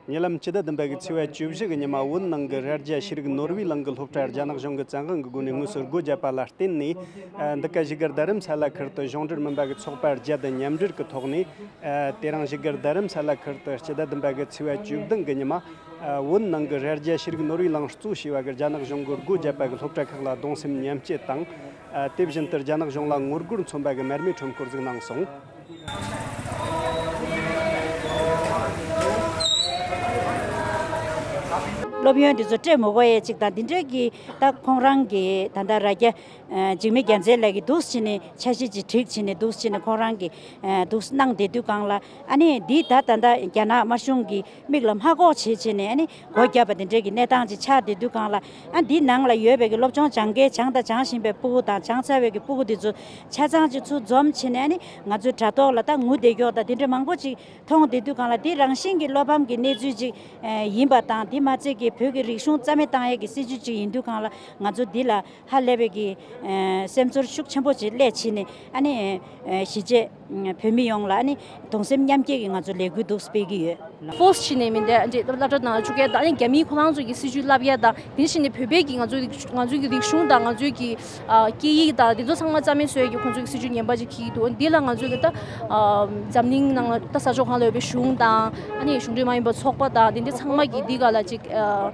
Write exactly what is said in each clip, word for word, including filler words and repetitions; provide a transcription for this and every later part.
ཉེ་ལམ་སྤྱི་ཟླ་བདུན་པ་གི་ཚེས་པ་བཅུ་བཞི་གི་ཉི་མ་བོད་ནང་གི་རྭ་རྒྱ་ཤེས་རིག་ནོར་བུའི་གླིང་གི་སློབ་གྲྭར་རྒྱ་ནག་གཞུང་གི་བཙན་དབང་གི་སྒོ་ནས་དངོས་སུ་སྒོ་བརྒྱབ་པ་ལ་བརྟེན་ནས། ཨ། འདི་ག་བཞུགས་སྒར་རྡ་རམ་ས་ལ་ཁུལ་དུ་གཞུང་འབྲེལ་མིན་པ་གི་ཚོགས་པ་བརྒྱད་དང་མཉམ་འབྲེལ་གྱི་ཐོག་ནས། ཨ། དེ་རིང་བཞུགས་སྒར་རྡ་རམ་ས་ལ་ཁུལ་དུ་སྤྱི་ཟླ་བདུན་པ་གི་ཚེས་པ་བཅུ་བདུན་གི་ཉི་མ། ཨ། བོད་ནང་གི་རྭ་རྒྱ་ཤེས་རིག་ནོར་བུའི་གླིང་གཙོ་བྱས་པ་གི་རྒྱ་ནག་གཞུང་གིས་སྒོ་བརྒྱབ་པ་གི་སློབ་གྲྭ་ཁག་ལ་གདུང་སེམས་མཉམ་སྐྱེད་དང་། ཨ། དེ་བཞིན་དུ་རྒྱ་ནག་གཞུང་ལ་ངོ་རྒོལ་མཚོན་པ་གི་མར་མེ་ཁྲོམ་སྐོར་ཟིག་གནང་སོང་། སློབ་ཡོན་འདི་ཚོ་སྤྲད་མི་དགོས་ཡས་ཅིག་དང་། འདི་འདྲའི་གི་ད་ཁོང་རང་གི་ད་ལྟ་རྭ་རྒྱ་འཇིགས་མེད་རྒྱལ་མཚན་ལགས་ཀྱིས་འདུག་སེ་བྱས་ནས་འཆར་གཞི་ཅིག་བསྒྲིགས་བྱས་ནས་འདུག་སེ་བྱས་ནས་ཁོང་རང་གིས་འདུག་སེ་གནང་བསྡད་དུས་སྒང་ལ། ཨ་ནི་འདི་ད་ད་ལྟ་རྒྱ་ནག་དམར་གཞུང་གི་མིག་ལ་མ་ཁོག་བྱེད་བྱས་ནས། ཨ་ནི་སྒོ་བརྒྱབ་པ་དེ་འདྲའི་གི་གནས་སྟངས་ཅིག་ཆགས་བསྡད་དུས་སྒང་ལ། ཨ། འདི་ནང་ལ་ཡོད་པའི་གི་སློབ་སྦྱོང་སྦྱང་མཁན་སྦྱངས་དང་སྦྱང་བཞིན་པའི་སྤུ་གུ་དང་། སྦྱངས་ཚར་བའི་གི་སྤུ་གུ་དེ་ཚོ་ཆ་ཚང་ཅིག་ཚུར་འཛོམས་བྱས་ནས། ཨ་ནི་ང་ཚོའི་དྲ་ཐོག་ལ་ད་ངུ་བསྡད་ཀྱོག་དང་དེ་འདྲ་མང་པོ་ཅིག་མཐོང་བསྡད་དུས་སྒང་ལ། དེ་རང་བཞིན་གྱི་བློ་ཕམ་གྱི་གནས་ཚུལ་ཅིག་ཡིན་པ་དང་། དེ་མ་ཚད་ཀྱི་བོད་ཀྱི་རིག་གཞུང་རྩ་མེད་བཏང་ཡས་ཀྱི་སྲིད་བྱུས་ཅིག་ཡིན་དུས་སྒང་ལ། ང་ཚོ་འདི་ལ་ཧ་ལས་པའི་གི་སེམས་ཚོར་ཤུགས་ཆེན་པོ་ཅིག་སླེབས་བྱས་ནས། ཨ་ནི་གཞིས་བྱེས་བོད་མི་ཡོངས་ལ་ཨ་ནི་གདུང་སེམས་མཉམ་སྐྱེད་ཀྱི་ང་ཚོ་ལས་འགུལ་འདུག་སྤེལ་གྱི་ཡོད། ཕོར་སི་བྱས་ནས་མི་འདི་འདི་སློབ་གྲྭ་ནང་བཅུག་ཡས་དང་། ཨ་ནི་རྒྱ་མིའི་ཁོ་རང་ཚོ་གི་སྲིད་བྱུས་བསླབ་ཡས་དང་། དེ་བཞིན་ནས་བོད་པའི་གི་ང་ཚོའི་རིག་ང་ཚོའི་གི་རིག་གཞུང་དང་། ང་ཚོའི་གི་ཨ་སྐད་ཡིག་དང་། དེ་ཚོ་ཚང་མ་རྩ་མེད་བཟོ་ཡས་ཀྱི་ཁོང་ཚོའི་གི་སྲིད་བྱུས་ངན་པ་ཅིག་འཁྱེར་གྱི་འདུག་འདི་ལ་ང་ཚོའི་གི་ད་ཨ་འཛམ་གླིང་ནང་ལ་ད་ས་ཕྱོགས་གང་ལ་ཡོད་པའི་གཞུང་དང་། ཨ་ནི་གཞུང་འབྲེལ་མ་ཡིན་པ་ཚོགས་པ་དང་། དེ་འདྲ་ཚང་མ་གི་འདི་ག་ལ་ཅིག་ཨ་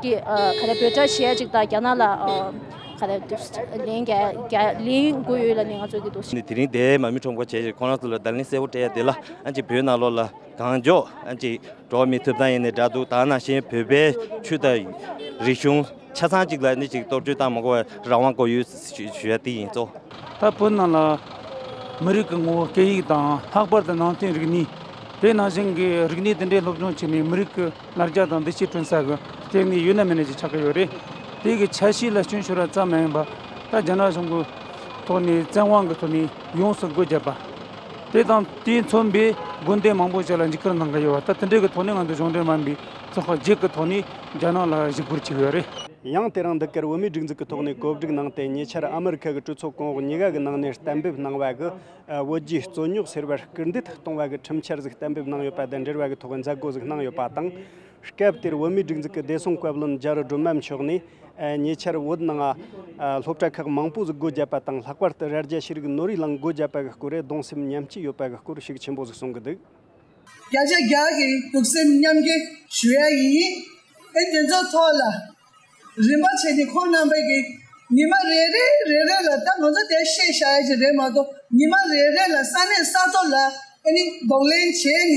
གི་ཨ་ག་རེ་འབོད་སྒྲ་བྱེད་ཡས་ཅིག་དང་། རྒྱ་ནག་ལ་ཨ་ག་རེ་ལན་རྒྱག་རྒྱག་ལན་དགོས་ཡོད་ལབ་ནས་ང་ཚོ་གི་འདུག་དེ་རིང་དེ་མར་མེ་ཁྲོམ་སྐོར་བྱས་ཤིང་། ཁོང་རང་ཚོ་ལ་ད་ལན་གསལ་པོ་སྤྲད་ཡ་དེ་ལ། ཨ་ཅིག་བོད་ནང་ལོགས་ལ་གང་མགྱོགས་ཨ་ཅིག་འགྲོ་བ་མིའི་ཐོབ་ཐང་ཡིན་ནའི་འདྲ་འདུག་དེ་ནང་བཞིན་བོད་པའི་ཆོས་དང་རིག་གཞུང་ཆ་ཚང་ཅིག་ལ་ནི་ཅིག་གཏོར་སྐྱོན་བཏང་མ་དགོས་པའི་རང་དབང་དགོས་ཡོད་ཞུ་ཞུ་ཡ་དེ་ཡིན་གཙོ། ད་བོད་ནང་ལ་མི་རིགས་ཀྱི་ངོ་བོ་སྐད་ཡིག་དང་། ལྷག་པར་དུ་ནང་བསྟན་རིག་གནས། དེ་ནང་བཞིན་གྱི་རིག་གནས་དེ་འདྲའི་སློབ་སྦྱོང་བྱས་ནས་མི་རིགས་ཀྱི་ལ་རྒྱ་དང་འདུ་ཤེས་བསྐྲུན་ས་གི་ལྟེ་གནས་ཡོད་ན་མེད་ན་ཅིག་ཆགས་ཀྱི་ཡོད་རེད། དེ་གི་འཆར་གཞི་ལ་སྐྱོན་ཤོར་བ་ཙམ་མ་ཡིན་པ། ད་རྒྱ་ནག་གཞུང་གི་ཐོག་ནས་བཙན་དབང་གི་ཐོག་ནས་ཡོངས་སུ་སྒོ་བརྒྱབ་པ། དེ་དང་དེས་མཚོན་པའི་དགོན་སྡེ་མང་པོ་ཞིག་ལ་འཇིགས་སྐུལ་གནང་གི་ཡོད་པ། ད་དེ་འདྲའི་གི་ཐོག་ནས་ང་ཚོ་གཞུང་འབྲེལ་མིན་པའི་ཚོགས་པ་བརྒྱད་ཀྱི་ཐོག་ནས་རྒྱ་ནག་ལ་ཞུ་སྐུལ་བྱས་ཡོད་རེད། ཡང་དེ་རིང་འདི་གར་བོད་མིའི་སྒྲིག་འཛུགས་ཀྱི་ཐོག་ནས་གོ་སྒྲིག་གནང་སྟེ། ཉེ་ཆར་ཨ་མི་རི་ཁ་གི་གྲོས་ཚོགས་གོང་འོག་གཉིས་ཀ་གི་ནང་ནས་གཏན་འབེབས་གནང་བ་གི་ཨ་བོད་རྒྱའི་རྩོད་རྙོག་སེལ་བར་སྐུལ་འདེད་གཏོང་བ་གི་ཁྲིམས་འཆར་ཟིག་གཏན་འབེབས་གནང་ཡོད་པ་དང་འབྲེལ་བ་གི་ཐོག་མཛད་སྒོ་ཟིག་གནང་ཡོད་པ་དང་། སྐབས་དེར་བོད་མིའི་སྒྲིག་འཛུགས་ཀྱི་བདེ་སྲུང་བཀའ་བློན་རྒྱ་རི་སྒྲོལ་མ་མཆོག་ནས། ཨ་ཉེ་ཆར་བོད་ནང་ཨ་སློབ་གྲྭ་ཁག་མང་པོ་ཟིག་སྒོ་བརྒྱབ་པ་དང་། ལྷག་པར་དུ་རྭ་རྒྱ་ཤེས་རིག་ནོར་བུའི་གླིང་སྒོ་བརྒྱབ་པ་གི་སྐོར་རེ་གདུང་སེམས་མཉམ་སྐྱེད་ཡོད་པ་གི་སྐོར་ཤུགས་ཆེན་པོ་ཟིག་གསུང་གི་འདུག་བརྒྱ་ཆ་བརྒྱ་གི་གདུང་སེམས་མཉམ་སྐྱེད་ཞུ་ཡ་ཡིན། ཨེ་འདི་ཚོ་ཐོག་ལ་རིམ་པ་བྱས་ནས་ཁོང་རྣམ་པ་གི་ཉི་མ་རེ་རེ་རེ་རེ་ལ། ད་ང་ཚོ་དེ་བཤད་བཞག་ཡ་ཅིག་རེད་མ་གཏོགས། ཉི་མ་རེ་རེ་ལ་ས་གནས་ས་ཐོག་ལ་ཨ་ནི་གདོང་ལེན་བྱས་ནས།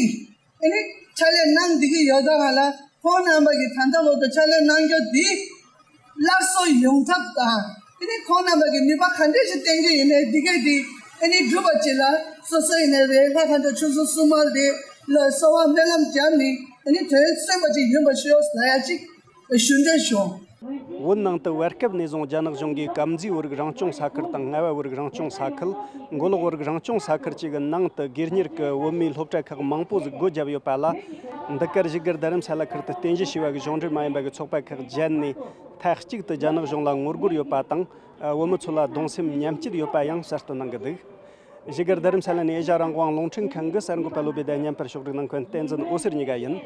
ཨ་ནི་ཕྱག་ལས་གནང་བསྡད་ཀྱི་ཡོད་སྒང་ལ། ཁོང་རྣམ་པ་གིས་ད་ལྟ་བར་དུ་ཕྱག་ལས་གནང་རྒྱུ་འདི་སླར་གསོ་ཡོང་ཐབས་དང་། ཨ་ནི་ཁོང་རྣམ་པ་གིས་ནུས་པ་ག་འདྲས་ཞིག་བསྟན་རྒྱུ་ཡིན་ནའི་འདི་གས་འདི་ཨ་ནི་སྒྲུབ་པ་ཅིག་ལ། སོ་སོ་ཡིན་ནའི་རེད། སྔ་ག་འདྲ་ཆུ་ཚོད་གསུམ་མ་དེ་ལ་གསོལ་བ་སྨོན་ལམ་བརྒྱབ་ནས། ཨ་ནི་དོན་སོན་པ་ཅིག་ཡོང་བ་ཤོག་ཟེར་ཡ་ཅིག་ཞུ་འདོད་བྱུང་། བོད་ནང་དུ་བར་སྐབས་ནས་བཟུང་རྒྱ་ནག་གཞུང་གིས་དཀར་མཛེས་བོད་རིགས་རང་སྐྱོང་ས་ཁུལ་དང་། རྔ་བ་བོད་རིགས་རང་སྐྱོང་ས་ཁུལ། མགོ་ལོག་བོད་རིགས་རང་སྐྱོང་ས་ཁུལ་བཅས་ཀྱི་ནང་དུ་སྒེར་གཉེར་གྱི་བོད་མིའི་སློབ་གྲྭ་ཁག་མང་པོ་ཟིག་སྒོ་བརྒྱབ་ཡོད་པ་ལ། འདི་གར་བཞུགས་སྒར་རྡ་རམ་ས་ལ་ཁུལ་དུ་རྟེན་གཞི་བྱས་པ་གི་གཞུང་འབྲེལ་མ་ཡིན་པ་གི་ཚོགས་པ་ཁག་བརྒྱད་ནས་མཐའ་གཅིག་ཏུ་རྒྱ་ནག་གཞུང་ལ་ངོ་རྒོལ་ཡོད་པ་དང་། བོད་མི་ཚོ་ལ་གདུང་སེམས་མཉམ་སྐྱེད་ཡོད་པ་ཡང་གསལ་སྟོན་གནང་གི་འདུག་བཞུགས་སྒར་རྡ་རམ་ས་ལ་ནས་ཨེ་ཤ་ཡ་རང་དབང་རླུང་འཕྲིན་ཁང་གི་གསར་འགོད་པ་བློ་བདེ་དང་མཉམ་པར་ཕྱོགས་སྒྲིག་གནང་མཁན་བསྟན་འཛིན་འོད་ཟེར་གཉིས་ཀ་ཡིན།